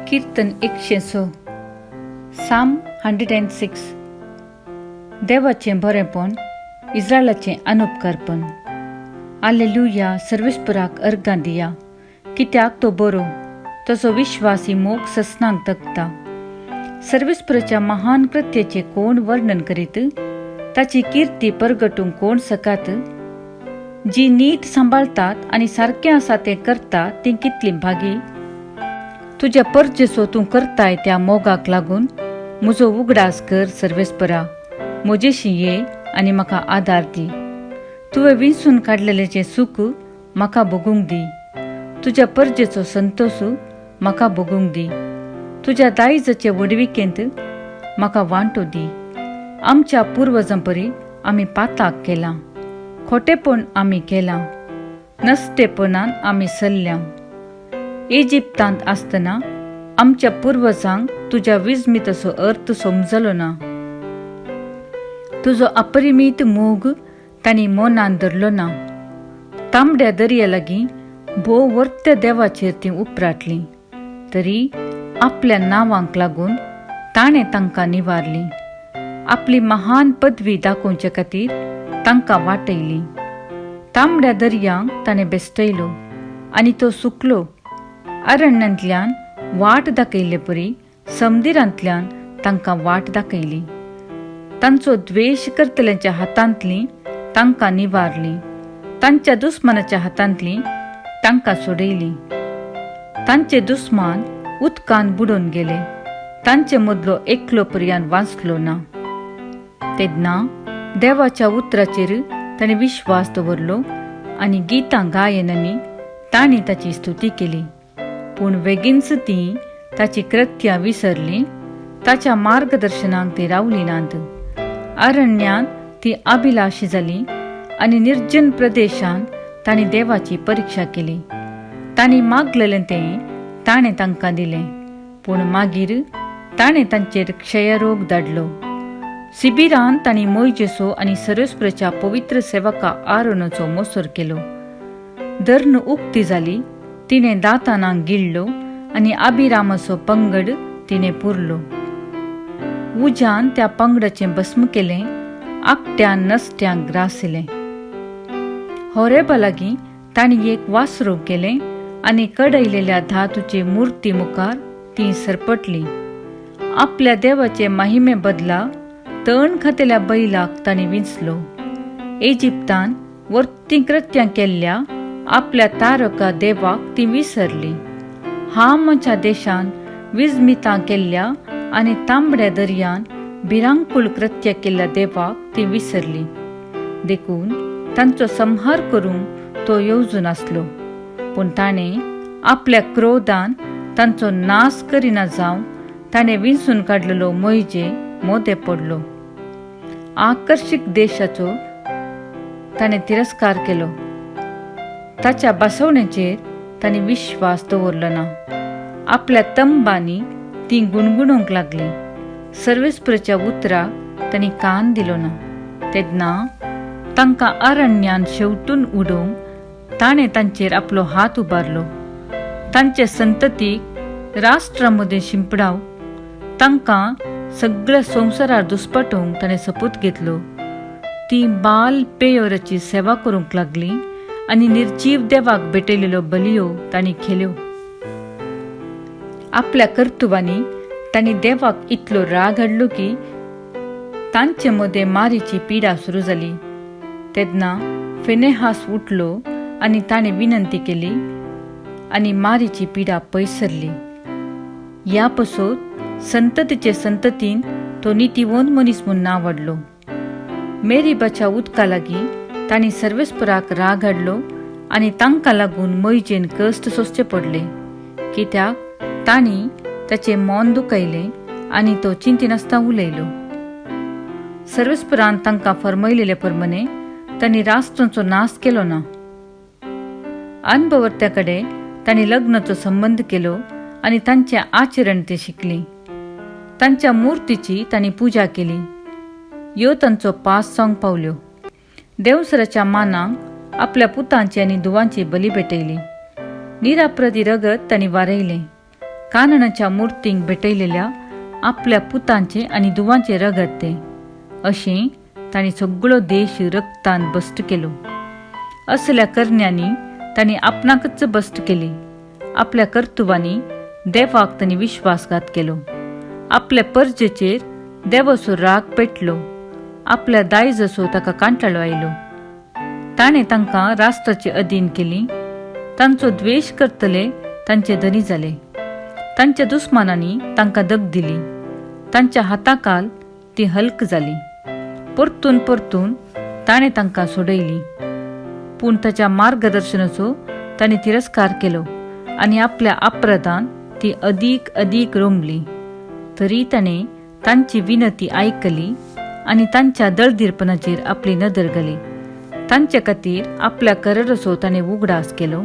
किर्तन 106, साम 106. देवाचें बरेंपण, इस्रायलाचें अनुपकारपण. आलेलुया. सर्वेस्पराक अर्गां दिया, कित्याक तो बरो, तसो विश्वासी मोग ससनाक तगता. सर्वेस्पराच्या महान कृत्याचें कोण वर्णन करीत? ताची किर्ती परगटूंक कोण सकात? जी नीत सांबाळतात आनी सारकें आसा तें करता तीं कितलीं भागी! तुज्या परजेचो तूं करताय त्या मोगाक लागून म्हजो उगडास कर. सर्वेस्परा, म्हजेशी ये आनी म्हाका आदार दी. तुवें विंचून काडलेलेचें सूख म्हाका भोगूंक दी. तुज्या परजेचो संतोश म्हाका भोगूंक दी. तुज्या दायजाचे व्हडविकेंत म्हाका वांटो दी. आमच्या पुर्वजां परी आमी पाताक केलां, खोटेपण आमी केलां, नस्तेपणान आमी सल्ल्या. इजिप्तांत आसतना आमच्या पुर्वजांक तुज्या विस्मिताचो अर्थ समजलो ना. तुजो अपरिमीत मोग तांणी मनान धरलो ना. तांबड्या दर्या लागीं भोव वर्त्या देवाचेर तीं उपराटलीं, तरी आपल्या नांवांक लागून ताणें तांकां निवारलीं. आपली महान पदवी दाखोवचे खातीर तांकां वाटयलीं. तांबड्या दर्यांक ताणें बेश्टयलो आनी तो सुकलो. अरण्यांतल्यान वाट दाखयल्ले परी समदिरांतल्यान तांकां वाट दाखयली. तांचो द्वेश करतल्यांच्या हातांतली तांकां निवारली. तांच्या दुस्मानाच्या हातांतली तांकां सोडयली. तांचे दुस्मान उदकान बुडोवन गेले. तांचे मदलो एकलो पर्यान वांचलो ना. तेन्ना देवाच्या उतराचेर ताणें विश्वास दवरलो आनी गितां गायनांनी तांणी ताची स्तुती केली. पूण बेगीनच तीं ताची कृत्यां विसरलीं. ताच्या मार्गदर्शनाक ती रावली नात. अरण्यांत ती अभिलाशी जाली आनी निर्जन प्रदेशांत तांणी देवाची परिक्षा केली. तांणी मागलेलें तें ताणें तांकां दिलें, पूण मागीर ताणें तांचेर क्षयरोग धाडलो. सिबिरान तांणी मोयजेसो आनी सर्वेस्पराच्या पवित्र सेवका आरोनाचो मोसर केलो. धर्ण उक्ती जाली, तिणें दातानाक गिळ्ळो आनी अभिरामाचो पंगड तिणें पुरलो. उज्यान त्या पंगडाचें भस्म केलें, आकट्यान नसट्यांक ग्रासिलें. होरेबा लागीं तांणी एक वासरो केलें आनी कडयलेल्या धातूचे मुर्ती मुखार तीं सरपटलीं. आपल्या देवाचे महिमे बदला तण खातेल्या बैलाक तांणी विंचलो. इजिप्तान वर्ती कृत्यां केल्ल्या आपल्या तारका देवाक ती विसरली. हामाच्या देशान विस्मितां केल्ल्या आनी तांबड्या दर्यान भिरांकूळ कृत्य केल्ल्या देवाक ती विसरली. देखून तांचो संहार करूंक तो येवजून आसलो, पूण ताणें आपल्या क्रोधान तांचो नाश करिना जावन ताणें विंचून काडलेलो मोयजे मोदे पडलो. आकर्शीक देशाचो ताणें तिरस्कार केलो. ताच्या बसवण्याचेर तांणी विश्वास दवरलो ना. आपल्या तंबांनी तीं गुणगुणूंक लागलीं. सर्वेस्पराच्या उतराक तांणी कान दिलो ना. तेन्ना तांकां अरण्यान शेवटून उडोवंक ताणें तांचेर आपलो हात उबारलो. तांचे संततीक राष्ट्रा मदें शिंपडाव, तांकां सगळ्या संवसारार दुस्पाटोवंक ताणें सपूत घेतलो. तीं बाल पेयोराची सेवा करूंक लागलीं आनी निर्जीव देवाक भेटयलेल्यो बलयो तांणी खेल्यो. आपल्या कर्तुबांनी तांणी देवाक इतलो राग हाडलो की तांचे मदें मारीची पिडा सुरू जाली. तेन्ना फिनेहास उठलो आनी ताणें विनंती केली आनी मारीची पिडा पयस सरली. ह्या पसत संततीचे संततीन तो नितीवंत मनीस म्हूण नांव वाडलो. मेरीबाच्या उदका लागीं तांणी सर्वेस्पराक राग हाडलो आनी तांकां लागून मोयजेन कश्ट सोंसचे पडले, कित्याक तांणी ताचें मन दुखयलें आनी तो चिंतिनासतना उलयलो. सर्वेस्परान तांकां फर्मयलेले प्रमाणे तांणी राष्ट्रांचो नाश केलो ना. अनभवर्त्या कडेन तांणी लग्नाचो संबंद केलो आनी तांचें आचरण ते शिकलीं. तांच्या मुर्तीची तांणी पुजा केली. ह्यो तांचो पास जावंक पावल्यो. देवसराच्या मानाक आपल्या पुतांची आनी धुवांची बली भेटयली. निराप्रदी रगत तांणी वारयलें. कानणाच्या मुर्तींक भेटयलेल्या आपल्या पुतांचें आनी धुवांचें रगत तें. अशें तांणी सगळो देश रगतान भश्ट केलो. असल्या करण्यांनी तांणी आपणाकच भश्ट केली. आपल्या कर्तुबांनी देवाक तांणी विश्वासघात केलो. आपल्या परजेचेर देवाचो राग पेटलो. आपल्या दायजाचो ताका कांटाळो आयलो. ताणें तांकां राष्ट्राचे अधीन केली. तांचो द्वेश करतले तांचे धनी जाले. तांच्या दुस्मानांनी तांकां दग दिली. तांच्या हाताकाल ती हल्क जाली. परतून परतून ताणें तांकां सोडयली. पूण ताच्या मार्गदर्शनाचो तांणी तिरस्कार केलो आनी आपल्या अपराधान ती अदीक अदीक रोमली. तरी ताणें तांची विनती आयकली आनी तांच्या दळदीरपणाचेर आपली नदर घाली. तांचे खातीर आपल्या कराराचो ताणें उगडास केलो.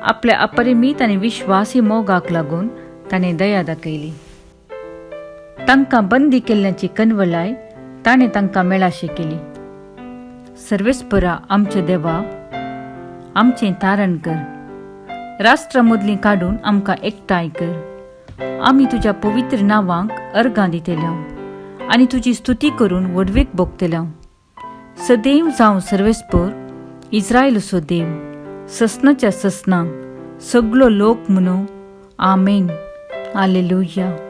आपल्या अपरिमीत आनी विश्वासी मोगाक लागून ताणें दया दाखयली. तांकां बंदी केल्ल्याची कनवलाय ताणें तांकां मेळाशी केली. सर्वेस्परा आमच्या देवा, आमचें तारण कर. राष्ट्रां मदलीं काडून आमकां एकठांय कर. आमी तुज्या पवित्र नांवांक अर्गां दितले आनी तुजी स्तुती करून व्हडवीक भोगतले. सदैव जावं सर्वेस्पर इस्रायलचो देव, ससनाच्या ससना सगलो लोक म्हणू आमेन, आलेलुया.